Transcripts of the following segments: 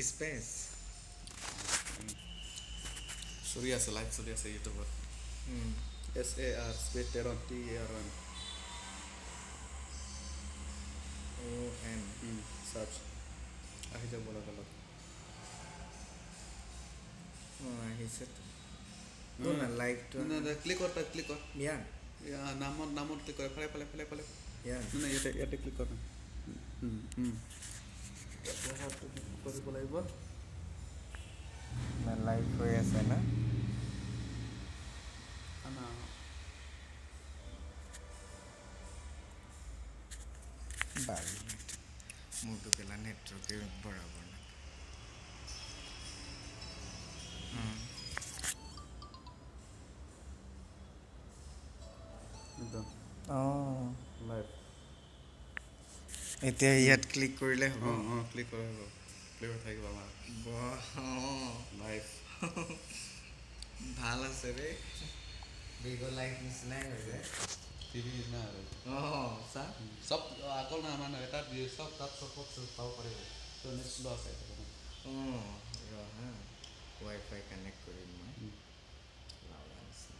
Space. চলি আছে, live চলি আছে ইউটিউবত। SAR space Teron, TARN। ON। Search আহি যাব লগালগ। অঁ, আহিছে তো না লাইভটো। ক্লিক কৰ, তাত ক্লিক কৰ। ইয়াত? নামত ক্লিক কৰ। ফালে ফালে ফালে ফালে। ইয়াত? নাই, ইয়াতে ইয়াতে ক্লিক কৰ। কৰিব লাগিব। না, লাইভ হৈ আছে না। না। বাৰু, মোৰটো কেলা নেটৱৰ্কে বৰাবৰ নাপায়। একদম। অঁ। লাইভ। এতিয়া ইয়াত ক্লিক কৰিলে হ'ব? অঁ, ক্লিক কৰা হ'ব, ক্লিক হৈ থাকিব আমাৰ। অঁ। লাইভ। ভাল আছে দেই, বিগ লাইভ নিচিনাই হৈ যায়। টিভি নিচিনা আৰু। অঁ, চা। চব আগৰ না মানে এটা চব তাত চবত চাব পাৰিব। তো নেট শ্ল' আছে। অঁ, ৰ হা, ৱাই ফাই কানেক্ট কৰিম মই। লাউৰা নিচিনা।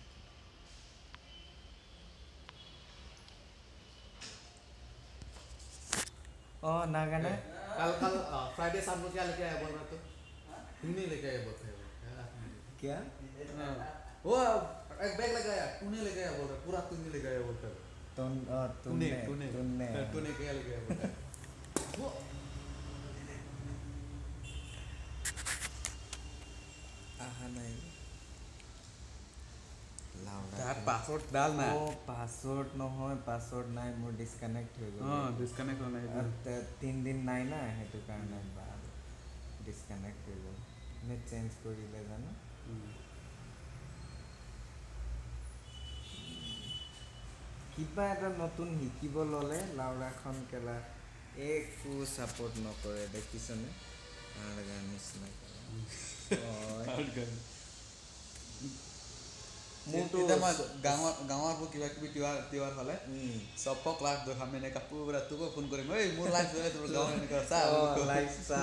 অঁ, नागाना। कल कल फ्राइडे शाम को क्या लेके आया बोल रहा तू? तूने लेके आया बोलते हैं। क्या? हाँ, वो एक बैग लगाया, तूने लेके आया बोल रहा, पूरा तूने लेके आया बोलता है। तुम तूने। तूने। तूने। तूने। तूने क्या लेके आया बोलता है वो। अहा নাই লাউৰা। তাত পাছৱৰ্ড ডাল না। অ', পাছৱৰ্ড নহয়, পাছৱৰ্ড নাই মোৰ, ডিছকানেক্ট হৈ গ'ল। অঁ, ডিছকানেক্ট হোৱা নাই। 3 দিন নাই না, সেইটো কাৰণে বাৰু ডিছকানেক্ট হৈ গ'ল। নেট চেঞ্জ কৰিলে জানো। কিবা এটা নতুন শিকিব ল'লে লাউৰাখন কেলা একো ছাপৰ্ট নকৰে, দেখিছনে? আৰ নিচিনা কেলা। মোৰতো এতিয়া মই গাঁৱৰ কিবা কিবি তিৱাৰ তিৱাৰ হ'লে চবক লাইভ দেখাম এনেকা পুৰা। তোকো ফোন কৰিম, ঐ মোৰ লাইভ চলি আছে, মোৰ গাঁৱত এনেকা চা। লাইভ চা।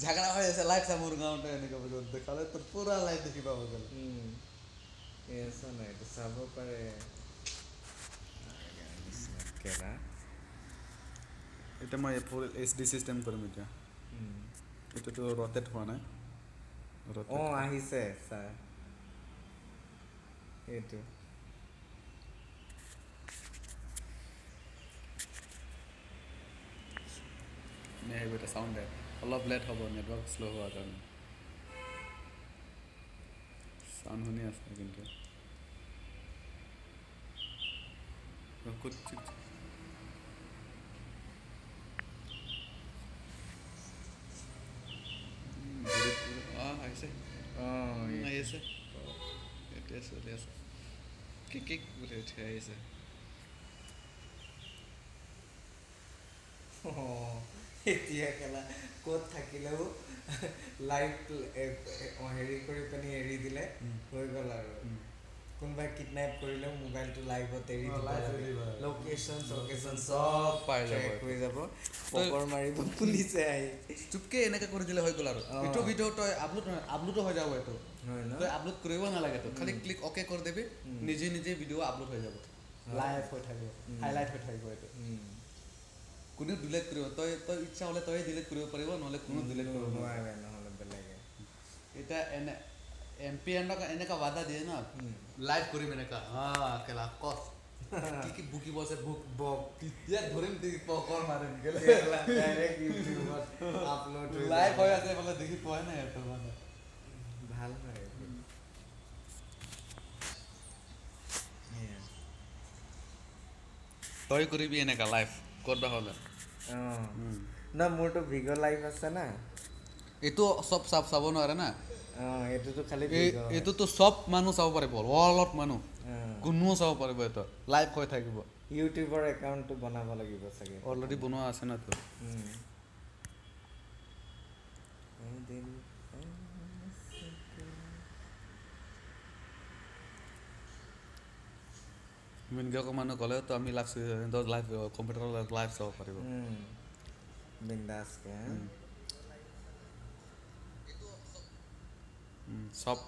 ঝাগড়া হৈ আছে, লাইভ চা মোৰ গাঁৱতে এনেকা বুলি দেখালে তোৰ পুৰা লাইভ দেখি পাব গ'লে। এই চা না, এইটো চাব পাৰে নিচিনা কেলা। এতিয়া মই ফুল এইচডি চিষ্টেম কৰিম এতিয়া। এইটোতো ৰটেট হোৱা নাই। অঁ, আহিছে চা এইটো। আহিব এতিয়া চাউণ্ড, অলপ লেট হ'ব নেটৱৰ্ক শ্ল' হোৱাৰ কাৰণে। চাউণ্ড শুনি আছে কিন্তু। ক'ত অঁ আহিছে। অঁ। আহি আছে, এতিয়া চলি আছে। কি কি বুলি উঠি আহিছে। অঁ, এতিয়া কেলা ক'ত থাকিলেও লাইভ হেৰি কৰি পিনি এৰি দিলে হৈ গ'ল আৰু। কোনোবাই কিডনেপ কৰিলেও মোবাইলটো লাইভত এৰি দিব, লোকেশ্যন চকেশ্যন চব পাই যাব, ট্ৰেক হৈ যাব, পকৰ মাৰিব পুলিচে আহি। চুপকে এনেকে কৰি দিলে হৈ গ'ল আৰু। এইটো ভিডিঅ' তই আপলোড আপলোডো হৈ যাব এইটো। হয় ন? তই আপলোড কৰিব নালাগে, তই খালি ক্লিক অ'কে কৰি দিবি, নিজে নিজে ভিডিঅ' আপলোড হৈ যাব, লাইভ হৈ থাকিব, হাইলাইট হৈ থাকিব এইটো। কোনেও ডিলিট কৰিব, তই ইচ্ছা হ'লে তই ডিলিট কৰিব পাৰিব, নহ'লে কোনো ডিলিট কৰিব নোৱাৰে, নহ'লে বেলেগে। এতিয়া এনে এম পি এনেকা এনেকা বাধা দিয়ে না, লাইভ কৰিম এনেকা, হা কেলা কচ কি কি বুকিব আছে বুক। বক। তেতিয়া ধৰিম, পকৰ মাৰিম। ডাইৰেক্ট ইউটিউবত আপলোড। লাইভ হৈ আছে বোলে, দেখি পোৱাই নাই সিহঁতৰ মানে। ভাল হয় এইবোৰ। সেয়া। তই কৰিবি এনেকা লাইভ ক'ৰবা হ'লে। অঁ না, মোৰতো ভিগ লাইভ আছে না। এইটো চব চাব চাব নোৱাৰে না। অঁ, এইটোতো খালি এই ভিগ হয়। এইটোতো চব মানুহ চাব পাৰিব, ৱৰ্ল্ডত মানুহ কোনো চাব পাৰিব, এইটো লাইভ হৈ থাকিব। ইউটিউবৰ একাউণ্টটো বনাব লাগিব চাগে। অলৰেডি বনোৱা আছে না তোৰ। এদিন মিনগাঁও মানুহ গ'লেও তো আমি লাইভ, লাইভ কম্পিউটাৰৰ লাইভ চাব পাৰিব। বিন্দাছকে। চব।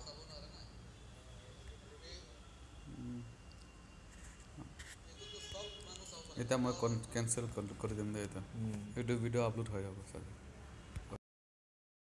এতিয়া মই কেনচেল কৰি দিম দে এতিয়া। এইটো ভিডিঅ' আপলোড হৈ যাব চাগে।